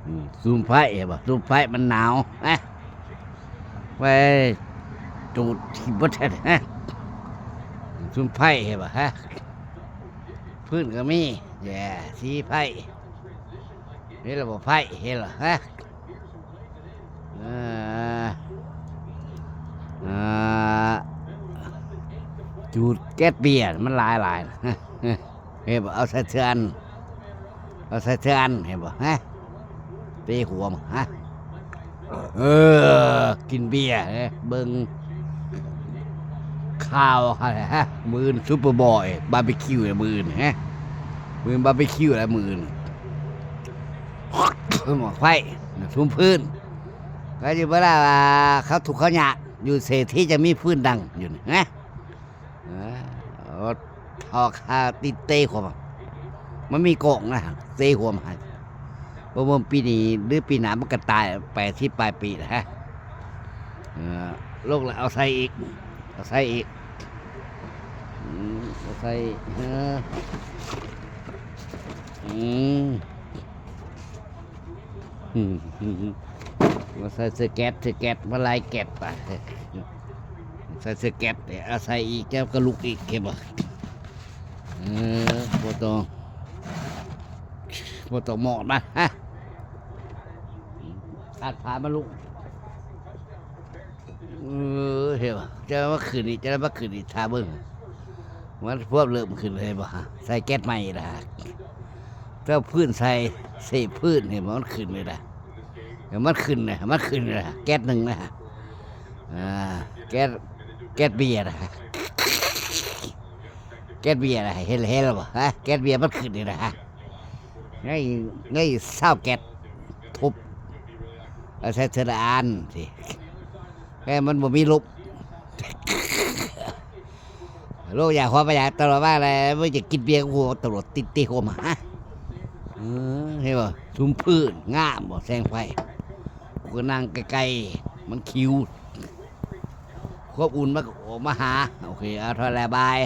ອືມ ສຸມໄຟເຫັນບໍ່? ສຸມໄຟມັນໜາວ ຮະ ໄວ້ຈູດທີ່ບໍ່ທັນ ຮະ ສຸມໄຟເຫັນບໍ່? ຮະ ຟືນກໍມີ ແຢ່ ສີໄຟ ເຫັນແລ້ວບໍ່? ໄຟ ເຫັນແລ້ວ ຮະ ເອີ ອ່າ ຈູດແກັດເບຍ ມັນຫຼາຍໆ ເຫັນບໍ່? ເອົາໃສ່ເທື່ອອັນ ເອົາໃສ່ເທື່ອອັນ ເຫັນບໍ່? ຮະ ເຕະຫົວມາ ຮະ ເອີ ກິນເບຍ ເອີ ເບິ່ງຂ່າວ ຮະ ມື້ອື່ນ Superboy Barbecue ແຫຼະ ມື້ອື່ນ ຮະ ມື້ອື່ນ Barbecue ແຫຼະ ມື້ອື່ນ ໝໍ້ໄຟ ສຸມຟືນ ກໍຢູ່ບໍ່ໄດ້ວ່າເຂົາທຸກເຂົາຍາກ ຢູ່ເສດຖີຈະມີຟືນດັງຢູ່ນີ້ ຮະ ເອີ ເອົາຄາຕິເຕະຫົວມາ ມັນມີກ້ອງນະ ເຕະຫົວມາ ບໍ່ເບິ່ງປີນີ້ ຫຼື ປີໜ້າມັນກໍຕາຍ ແປດສິບປາຍປີແລ້ວ ຮະ ເອີ ລົງແລ້ວເອົາໃສ່ອີກ ເອົາໃສ່ອີກ ອືມ ເອົາໃສ່ ເອີ ອືມ ມາໃສ່ເສື້ອແກັດ ເສື້ອແກັດ ມາໄລ່ແກັດໄປ ໃສ່ເສື້ອແກັດ ເອົາໃສ່ອີກ ແລ້ວກໍລຸກອີກ ເຫັນບໍ່? ເອີ ບໍ່ຕ້ອງ ບໍ່ຕ້ອງມອດມາ ຮະ ຕັດຜ້າມາລຸກ ເອີ ເຫັນບໍ່? ຈະມາຂຶ້ນອີກ ຈະມາຂຶ້ນອີກ ຖ້າເບິ່ງ ມັນພວບເລີ່ມຂຶ້ນເລີຍບໍ່? ໃສ່ແກັດໃໝ່ລະ ເຈົ້າຟືນໃສ່ ເສບຟືນ ເຫັນບໍ່? ມັນຂຶ້ນເລີຍລະ ມັນຂຶ້ນນະ ມັນຂຶ້ນນະ ແກັດໜຶ່ງນະ ອ່າ ແກັດ ແກັດເບຍນະ ແກັດເບຍນະ ເຫັນ ເຫັນແລ້ວບໍ່? ຮະ ແກັດເບຍມັນຂຶ້ນນີ້ນະ ໃນ ໃນຊາວແກັດ ທຸບ ເອົາໃສ່ເທື່ອລະອັນ ແຕ່ມັນບໍ່ມີລົມ ໂລກຢາກຄວາມປະຢັດຕະຫຼອດມາແລ້ວ ບໍ່ຢາກກິນເບຍກັບຫົວຕະຫຼອດ ຕິດເຕະຫົວມາ ເອີ ເຫັນບໍ່? ສຸມຟືນ ງາມບໍ່? ແສງໄຟ ກູກໍນັ່ງໃກ້ໆ ມັນຂິວ ຄວາມອຸ່ນມັນກໍອອກມາຫາ ໂອເຄ ເອົາເທົ່ານັ້ນແຫຼະ ບາຍ.